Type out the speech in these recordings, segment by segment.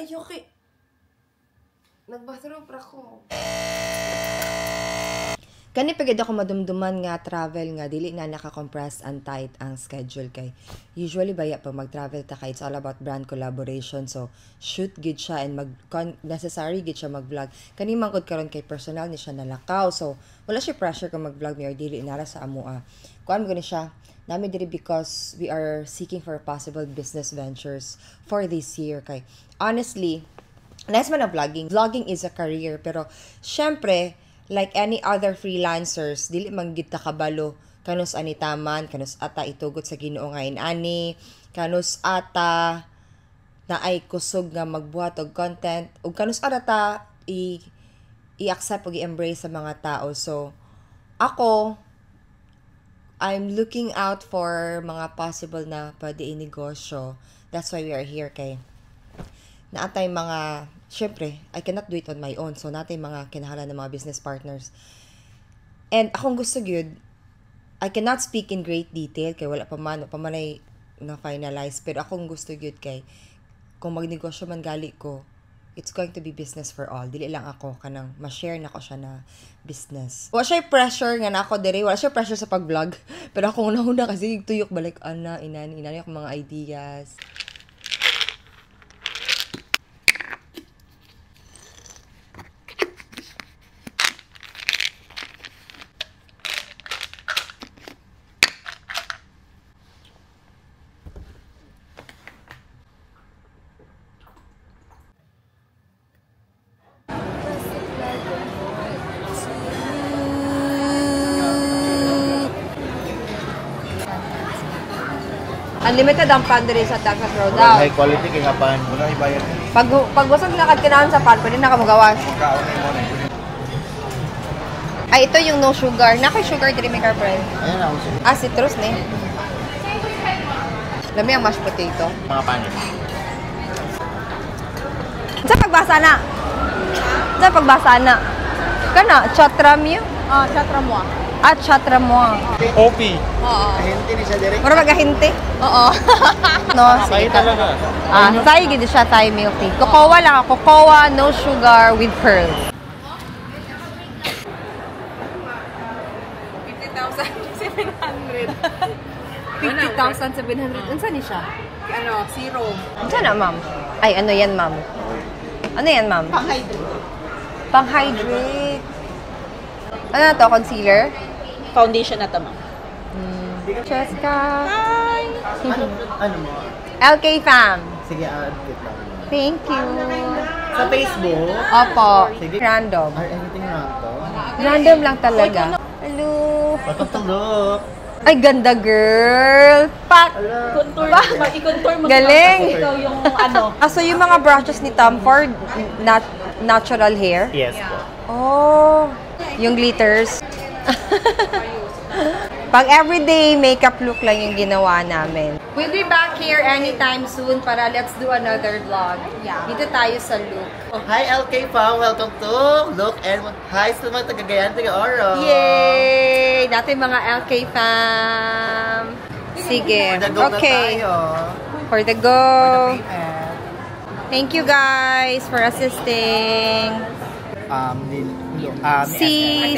Ayoko. Nag-bathroom pra ko. Kani pagid ako madumduman nga travel nga dili na naka-compress and tight ang schedule kay usually baya pag mag-travel ta kay it's all about brand collaboration, so shoot gid siya and mag necessary gid siya mag-vlog. Kani man gud karon kay personal ni siya nalakaw, so wala siya pressure kung mag-vlog mi or dili nara sa amoa. Kuan mo gani siya nami diri because we are seeking for possible business ventures for this year kay honestly nice man ang vlogging. Vlogging is a career, pero syempre like any other freelancers, dili man gid ta kabalo kanus ani taman, kanus ata itugot sa Ginoo nga inani, kanus ata naay kusog nga magbuhat og content, ug kanus ata ta i-accept ug i-embrace sa mga tao. So ako, I'm looking out for mga possible na pwede inegosyo. That's why we are here kay naatay mga, syempre, I cannot do it on my own. So, natay mga kinahalan ng mga business partners. And akong gusto gyud, I cannot speak in great detail kay wala pa man ay na-finalize. Pero akong gusto gyud kay, kung magnegosyo man gali ko, it's going to be business for all. Dili lang ako, kanang ma-share na ko siya na business. Wala siya pressure nga na ako dire, wala siya pressure sa pag-vlog. Pero akong una-una kasi tuyok balik, ana, inani, inani akong mga ideas. Unlimited ang pan diri sa Texas Roadhouse. High quality kay nga pan. Wala ibayad. Pag wasag na kinaon sa pan, pwede na ka magawas. Ay, ito yung no sugar. Naka sugar diri may carpel. Ayan ako. Ah, citrus ni. Lami ang mashed potato. Mga panit. Sa pagbasa na. Sa pagbasa na. Kana, chatramyu? Ah, chatramois. Ah, chatramois. OP. Oo. Ahente ni siya direct. Mura magahinte. Oo. No, sige. Kaya talaga. Ah, Thai gid siya, Thai milk tea. Cocoa lang ako. Cocoa, no sugar, with pearls. 50,700. 50,700. Unsa ni siya? Ano, zero. Unsa na, ma'am? Ay, ano yan, ma'am? Ano yan, ma'am? Pang-hydrate. Pang-hydrate. Ano na to? Concealer? Foundation na to, ma'am. Cheska. Hi! Ano mo? LK fam. Sige, add kita. Thank you. Sa Facebook? Opo. Sige. Random. Or anything random? Random lang talaga. Hello. Welcome to Look. Ay, ganda girl. Pak! Contour. I-contour mo. Galing. Ikaw yung ano. Ah, so yung mga brushes ni Tom Ford, natural hair? Yes po. Oh, yung glitters. Pag everyday makeup look lang yung ginawa namin. We'll be back here anytime soon para let's do another vlog. Yeah. Dito tayo sa Look. Hi LK fam! Welcome to Look and hi sa mga taga-Gayan, taga-Oro! Yay! Dati mga LK fam. Sige. For the go na Okay. tayo. For the go. For the payment. Thank you guys for assisting.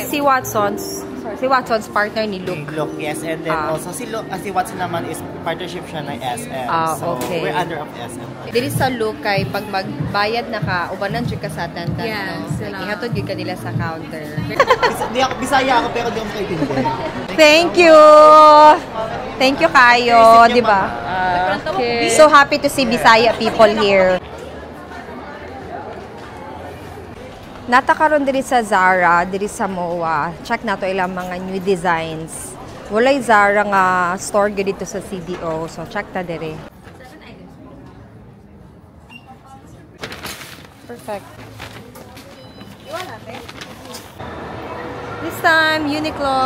Si Watson's. Si Watson's partner ni Luke. Look, yes. And then Ah. also, si Watson naman is partnership siya ng SM. Ah, so, okay. we're under of SM. Dili sa Luke kay pag magbayad na ka, ubanan jud ka sa attendant, Yes, no? sila. Like, ihatod jud ka nila sa counter. Di ako, Bisaya ako, pero di ako makaintindi. Thank you! Thank you kayo, di ba? Okay. So happy to see Bisaya people here. Nata karon diri sa Zara, diri sa MOA. Check nato ilang mga new designs. Walay Zara nga store gyud dito sa CDO. So check ta diri. Perfect. This time, Uniqlo.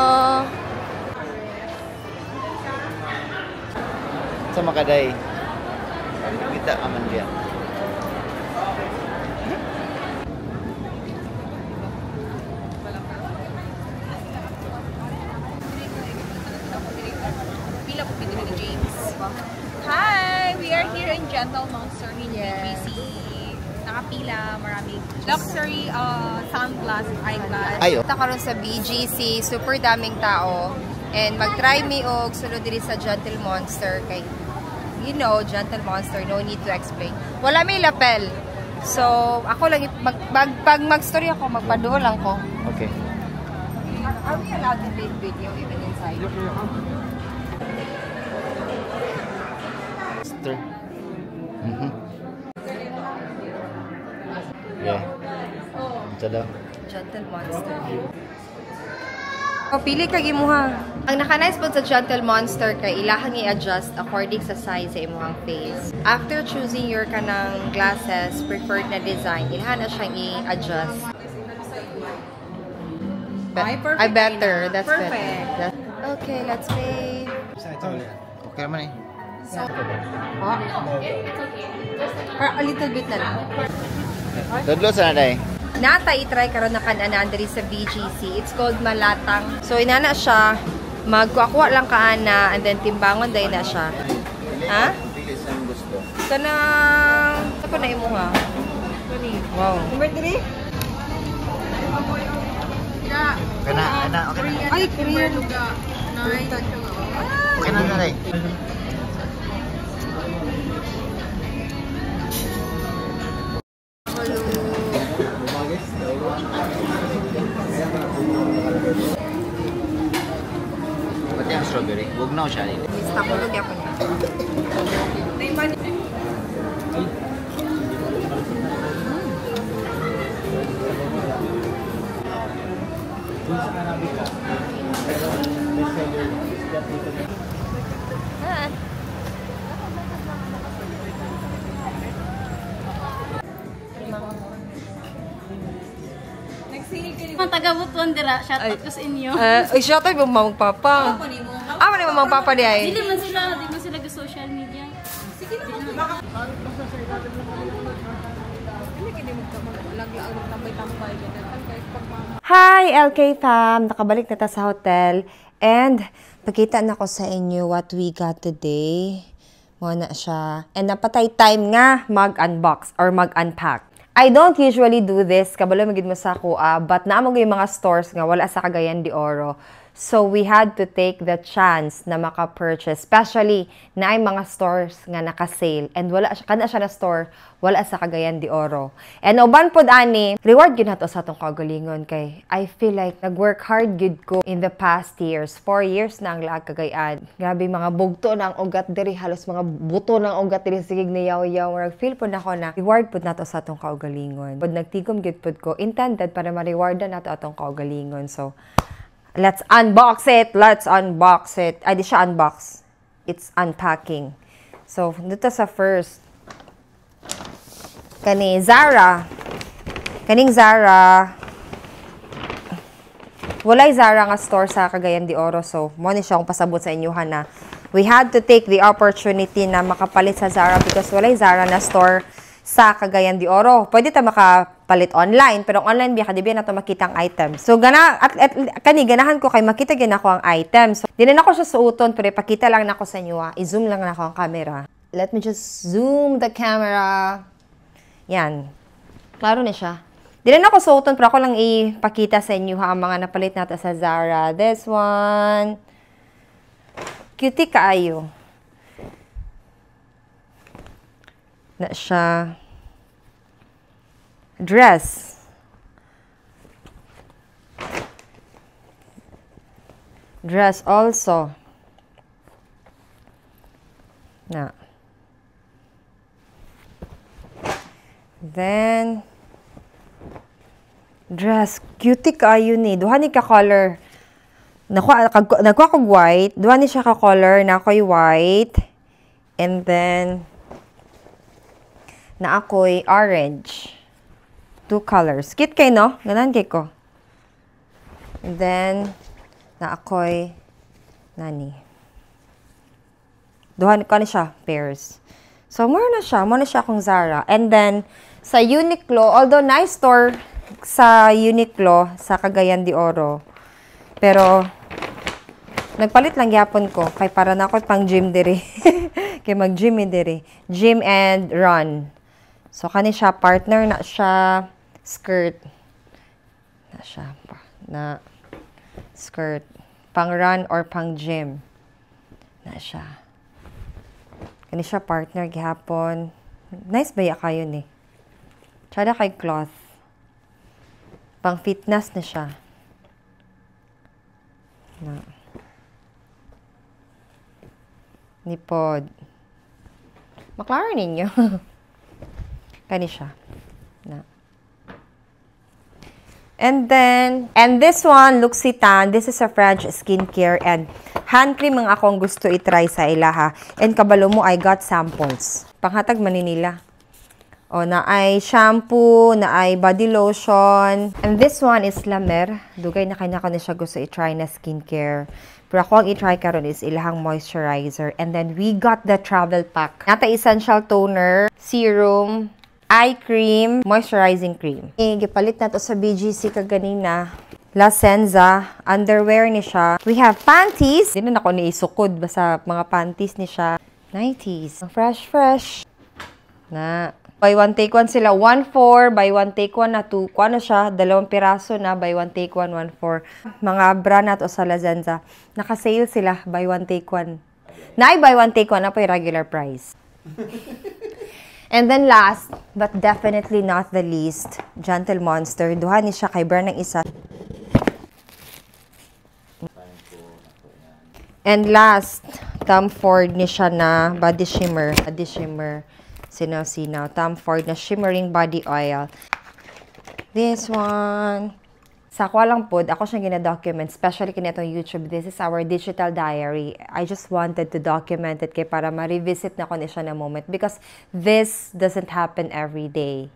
Sa Makaday. Kita ka man diyan. Hi! We are here in Gentle Monster in Yes. BGC. Luxury sunglass, eyeglass. Ay, oh. Punta karon sa BGC, super daming tao. And mag-try mi og sulod diri sa Gentle Monster kay you know, Gentle Monster, no need to explain. Wala may lapel. So, ako lang pag mag-story ako, magpaduol lang ko. Okay. Are we allowed to take video even inside? Sister. Yeah. Ito daw. Gentle Monster. O, pili ka gimuha. Ang naka-nice po sa Gentle Monster kay ilahang i-adjust according sa size sa imuhang face. After choosing your kanang glasses, preferred na design, ilahan na siyang i-adjust. Ay, perfect Ay, better. na. That's Perfect. better. Okay, let's pay. Okay naman eh. Oh. Or a little bit na lang. Tudlo sa na day. Nata i-try karon na kan-anan diri sa BGC. It's called malatang. So inana siya, magkuha lang ka ana and then timbangon day na siya. Ha? Pili sa gusto. Kanang ako na imuha. Wow. Number 3? Kana, ana, okay na. Ay, Korean. Okay na na day. Pati ang strawberry. Huwag na siya. Takulog ako niya. Mga taga-Butuan dira, shout out ko sa inyo. Ay, siya tayo mamang papa. Ah, wala mamang papa di ay. Dili man sila, di man sila ga social media. Hi, LK fam! Nakabalik na ta sa hotel. And, pakita na ko sa inyo what we got today. Muna siya. And napatay time nga mag-unbox or mag-unpack. I don't usually do this, kabalo magid mo sa ako, but naamo yung mga stores nga wala sa Cagayan de Oro. So we had to take the chance na maka-purchase, especially na ay mga stores nga naka-sale and wala siya kana siya na store, wala sa Cagayan de Oro. And uban pod ani, reward gyud nato sa atong kaugalingon kay I feel like nag-work hard gyud ko in the past years. 4 years na ang laag Cagayan. Grabe mga bugto na ang ugat diri, halos mga buto na ang ugat diri sige ni yaw-yaw. Murag feel pod nako na reward pod nato sa atong kaugalingon. Pod nagtigom gyud pod ko intended para ma-rewardan nato atong kaugalingon. So let's unbox it. Let's unbox it. Ay, di siya unbox. It's unpacking. So, dito sa first. Kani Zara. Kaning Zara. Walay Zara nga store sa Cagayan de Oro. So, mo ni siya akong pasabot sa inyo na we had to take the opportunity na makapalit sa Zara because walay Zara na store sa Cagayan de Oro. Pwede ta makapalit online, pero online biya ka di biya na to makita ang item. So gana at kani ganahan ko kay makita gyud nako ang item. So dili na ko siya suoton pero ipakita lang nako sa inyo. I-zoom lang nako ang camera. Let me just zoom the camera. Yan. Klaro na siya. Dili na ako suoton pero ako lang ipakita sa inyo ha ang mga napalit nato sa Zara. This one. Cutie kaayo. Na siya. Dress. Dress also. Na. Then, dress. Cutie kaayo ni. Duha ni ka color. Nakuha kog white. Duha ni siya ka color. Na ako'y white. And then, na ako'y orange. Two colors. Cute kay, no? Ganan kay ko. And then, na ako'y nani. Duha ko ni siya, pairs. So, more na siya. More na siya akong Zara. And then, sa Uniqlo, although nice store sa Uniqlo, sa Cagayan de Oro, pero, nagpalit lang gyapon ko. Kay para na ako pang gym diri. Kay mag-gym mi diri. Gym and run. So, kani siya, partner na siya. Skirt. Na siya. Na skirt. Pang run or pang gym. Na siya. Kani siya partner gihapon. Nice ba ya kayo ni? Tsada kay cloth. Pang fitness na siya. Na. Nipod. Maklaro ninyo. Kani siya. Na. And then, and this one, L'Occitane, this is a French skincare and hand cream ang akong gusto i-try sa ilaha. And kabalo mo, I got samples. Panghatag man ni nila. O, na ay shampoo, na ay body lotion. And this one is La Mer. Dugay na kay nako ni siya gusto i-try na skincare. Pero ako ang i-try karon is ilahang moisturizer. And then we got the travel pack. Nata essential toner, serum, eye cream, moisturizing cream. Eh, gipalit na to sa BGC kaganina. La Senza, underwear ni siya. We have panties. Di na nako ni isukod basta mga panties ni siya. Nighties. Fresh, fresh. Na. Buy one, take one sila. 1-4, buy one, take one na 2. Kuano siya? 2 piraso na. Buy one, take one, 1-4. Mga bra na to sa La Senza. Naka-sale sila. Buy one, take one. Na buy one, take one na po yung regular price. And then last, but definitely not the least, Gentle Monster. Duha ni siya kay brand ng isa. And last, Tom Ford ni siya na body shimmer. Body shimmer. Sinaw-sinaw. Tom Ford na shimmering body oil. This one. Sa ako lang pod, ako siyang gina-document, especially kini itong YouTube. This is our digital diary. I just wanted to document it kay para ma-revisit na ko ni siya na moment because this doesn't happen every day.